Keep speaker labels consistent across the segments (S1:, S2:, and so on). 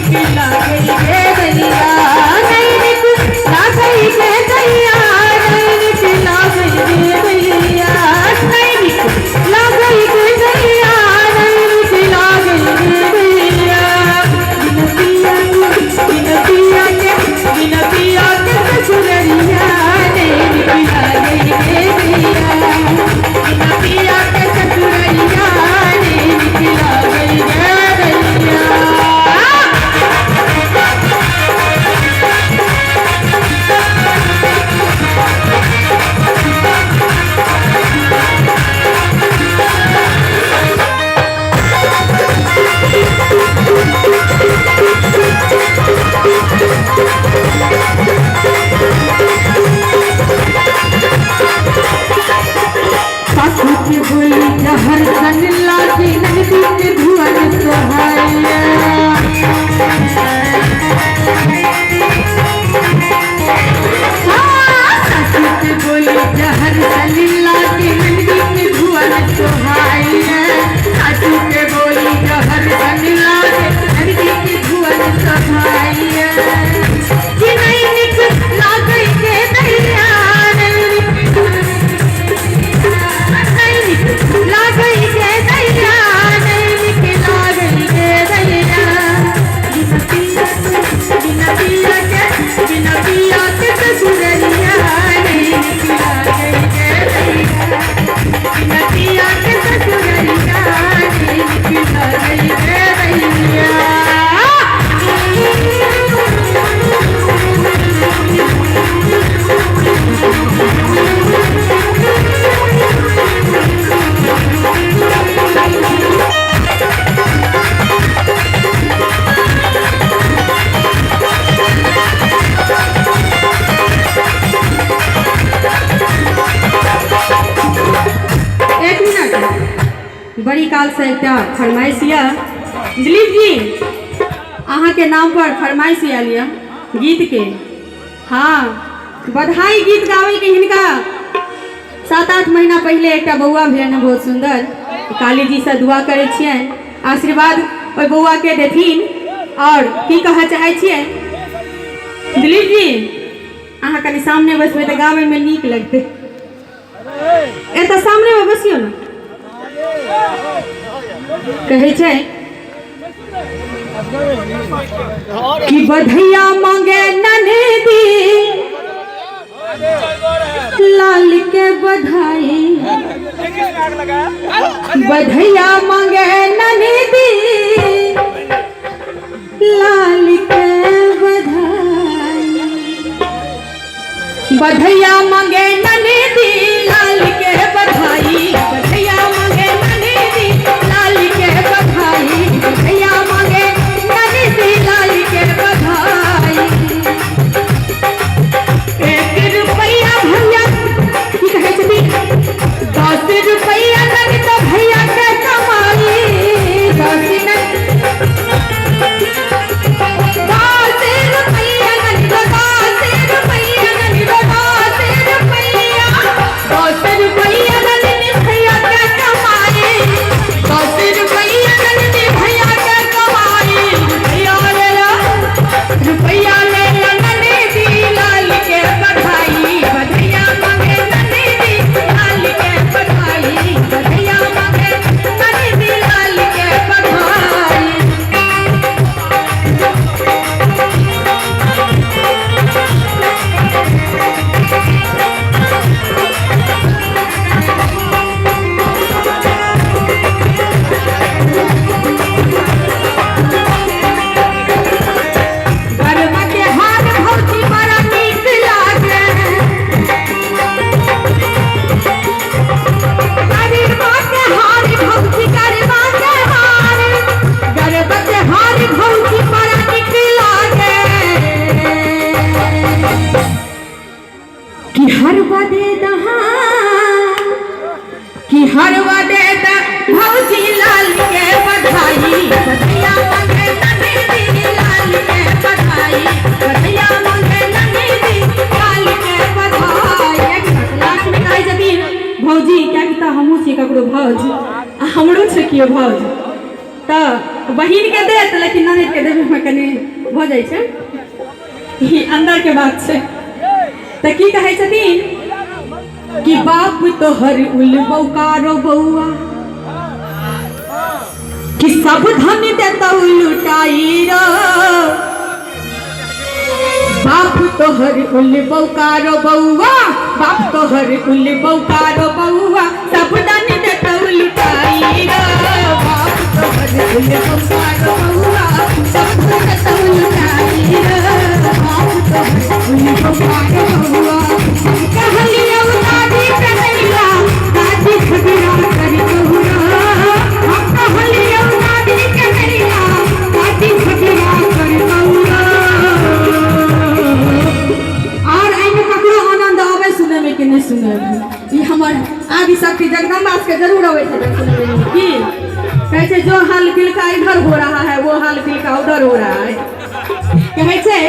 S1: नीक लागै गे दैया, नै नीक लागै गे दैया, नै नीक लागै गे दैया, नै नीक लागै गे दैया, नै नीक लागै गे दैया। बिन पिया बिन पिया के बिन पिया के ससुररिया नै नीक लागै गे दैया, बिन पिया के ससुररिया नै नीक लागै गे दैया। सासू के बोली जहर सन लागे, ननदी के धुअन सोहाया। सासू के बोली जहर सन लागे, ननदी के धुअन सोहाया। सासू के बोली जहर सन लागे, ननदी के धुअन सोहाया। कि नहीं निक लागै के दैया, नहीं नीक लागै गे दैया, नै नीक लागै गे दैया। बिना पिया बिना पिया के बिना पिया के ससुररिया नै नीक लागै गे दैया, बिना पिया के ससुररिया नै नीक लागै गे दैया। एक मिनट, बड़ी काल से एकटा फरमाइश यऽ दिलीप जी, अहाँके नाम पर फरमाइश आयल यऽ गीत के। हाँ, बधाई गीत गाबै के हिनका 7-8 महीना पहले एकटा बौआ भेलनि हँ बहुत सुंदर। काली जी से दुआ करै छियनि, आशीर्वाद ओहि बौआ के देथिन। और की कहऽ चाहै छियै दिलीप जी? अहाँ कनि सामने बैसबै तऽ गाबैमे नीक लगतै। एतऽ सामनेमे बैसियौ ने। कहै छै कि बधैया मांगे ननदी लाल के बधाई, बधैया मांगे ननदी लाल के बधाई, बधैया मांगे ननदी लाल के बधाई, बधैया मांगे ननदी लाल के बधाई, बधैया मांगे ननदी लाल के बधाई। 1 रुपैया भैया की कहै छथिन, 10 रुपैया ननद भैया के कमाई, 10 10 रुपैया ननद, 10 रुपैया ननद, 10 रुपैया, 10 रुपैया ननद भैया के कमाई, 10 रुपैया ननद भैया के कमाई। रुपैया ले ला, रुपैया ले ला ननदी लाल के बधाई, बधैया मांगे ननदी लाल के बधाई, बधैया मांगे ननदी लाल के बधाई। गरमा के हार भौजी बड़ा नीक लागे, गरमा के हार भौजी, गरमा के हार, गरमा के हार भौजी बड़ा नीक लागे। कि हर बदे दहा, कि हर बदे द भौजी लाल के बधाई, बधैया मांगे ननदी लाल के बधाई, बधैया मांगे ननदी लाल के बधाई। एक मिनट, लास्ट में कहै छथिन भौजी, कियाकि तऽ हमहूँ छी ककरो भौज आ हमरो छै केओ भौज, तऽ बहिन के देत लेकिन ननद के देवे में कनि भऽ जाइ छै, ई अंदर के बात छै। तऽ की कहै छथिन कि बाप तोहर उलबौकारो बौआ कि सब धन देतौ लुटाई रो, बाप तोहर उलबौकारो बौआ, बाप तोहर उलबौकारो बौआ, सब धन देतौ लुटाई रो, बाप तोहर उलबौकारो बौआ, सब धन देतौ लुटाई रो, बाप तोहर उलबौकारो बौआ। कहलियौ दादी कन्हैया, दादी झगड़ा करी बहुरा, हम कहलियौ दादी कन्हैया, दादी झगड़ा करी बहुरा। और एहिमे ककरो आनंद अबै सुनैमे कि नहि सुनैमे? ई हमर आदि शक्ति जगदम्बा के जरूर अबै छै सुनैमे। की कहै छै, जो हाल किलका इधर हो रहा है वो हाल किलका उधर हो रहा है। कहै छै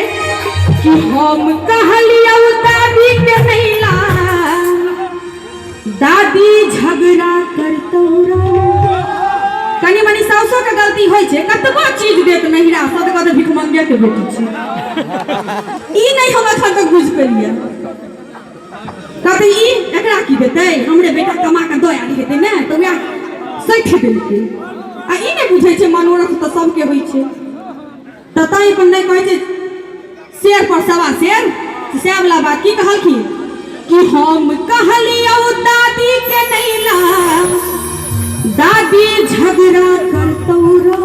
S1: कि हम कहलियौ दादी के नैला, दादी झगड़ा करतौ रो। कनि मनि साउसो के गलती होइ छै, कतबो चीज देत नहिरा सब कहत भिखमंगे के बेटी छै। ई नहि हम एखन तक बुझि पेलियै। कहतै ई एकरा की देतै, हमरे बेटा कमा कऽ दऽ आयल हेतै ने, तऽ वएह सठि देलकै। आ ई नहि बुझै छै मनोरथ तऽ सबके होइ छै, तऽ ताहि पर नहि कहै छै शेर पर सवा शेर, सएह वला बात। की कहलखिन कि हम कहलियौ दादी के नैला, दादी झगड़ा करतौ रो,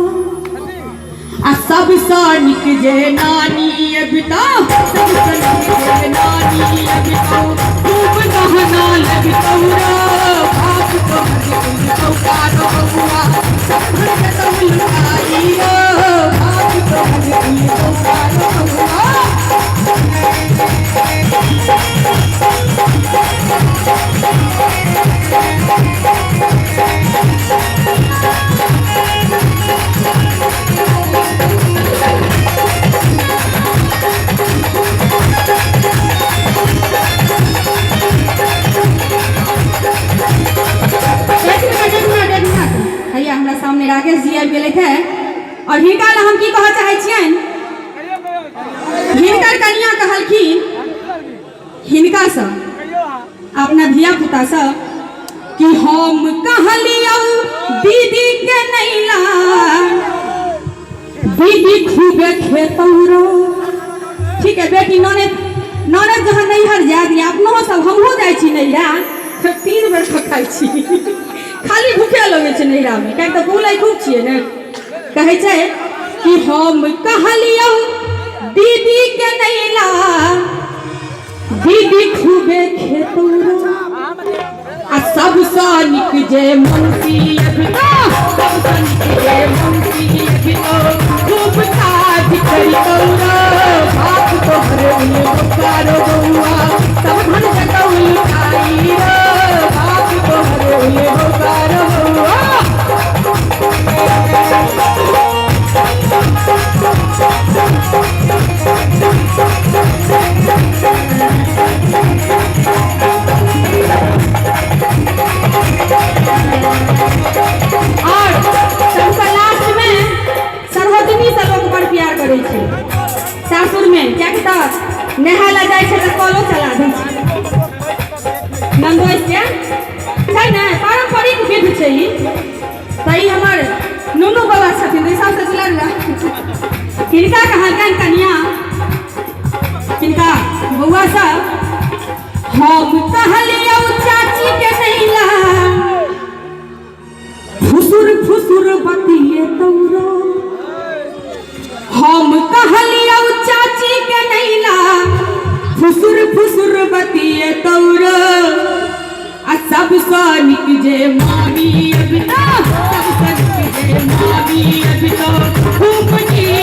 S1: आ सबसँ नीक जे नानी अबितौ, सबसँ नीक जे नानी अबितौ, खूब गहना लगितौ रो, बाप तोहर चौका बौआ, सब देतौ लुटाई रो, बाप तोहर चौका बौआ। एक मिनट, एक मिनट, एक मिनट। हैया हमरा सामने राकेश जी आबि गेलथि है और हिनका लए हम की कहऽ चाहै छियनि, हिनकर कनिया कहलखिन हिनकासँ अपना धिया पुतासँ कि हम कहलियौ दीदी के नैला, दीदी खूबे खेतौ रो। ठीक है बेटी, ननद ननद जहन नैहर जायत या अपनो सब, हमहूँ जाइ छी नैहरा तऽ 3 बेर कऽ खाइ छी, खाली भूखे लगै छै नैहरामे, किएक तऽ बुलै खूब छियै ने। कहै छै कि हम कहलियौ दीदी के नैला, दीदी खूबे खेतौ रो, आ सबसँ नीक जे मौसी अबितौ, सबसँ नीक जे मौसी अबितौ, खूब काज करितौ रो, बाप तोहर बोकारो बौआ, सब धन जतौ लुटाई रो, बाप तोहर बोकारो बौआ। और सबसँ लास्ट में सरहोजनी से लोग बड़ प्यार करै छै सासुर में, कियाकि तऽ नहाय लए जाइ छै तऽ कलो चला दै छै नन्दोइस के, छै ने पारम्परिक विध छै ई। तऽ ई हमर नुनू बाबा छथिन, तऽ ई सबसँ दुलार हिनका कहलकनि कनिया, हिनका बौआ सब, हम कहलियौ चाची के नैला, फुसुर फुसुर बतिये तौरो, हम कहलियौ चाची के नैला, फुसुर फुसुर बतिये तौरो, आ सबसँ नीक जे मामी अबितौ, सबसँ नीक जे मामी अबितौ, खूब नीक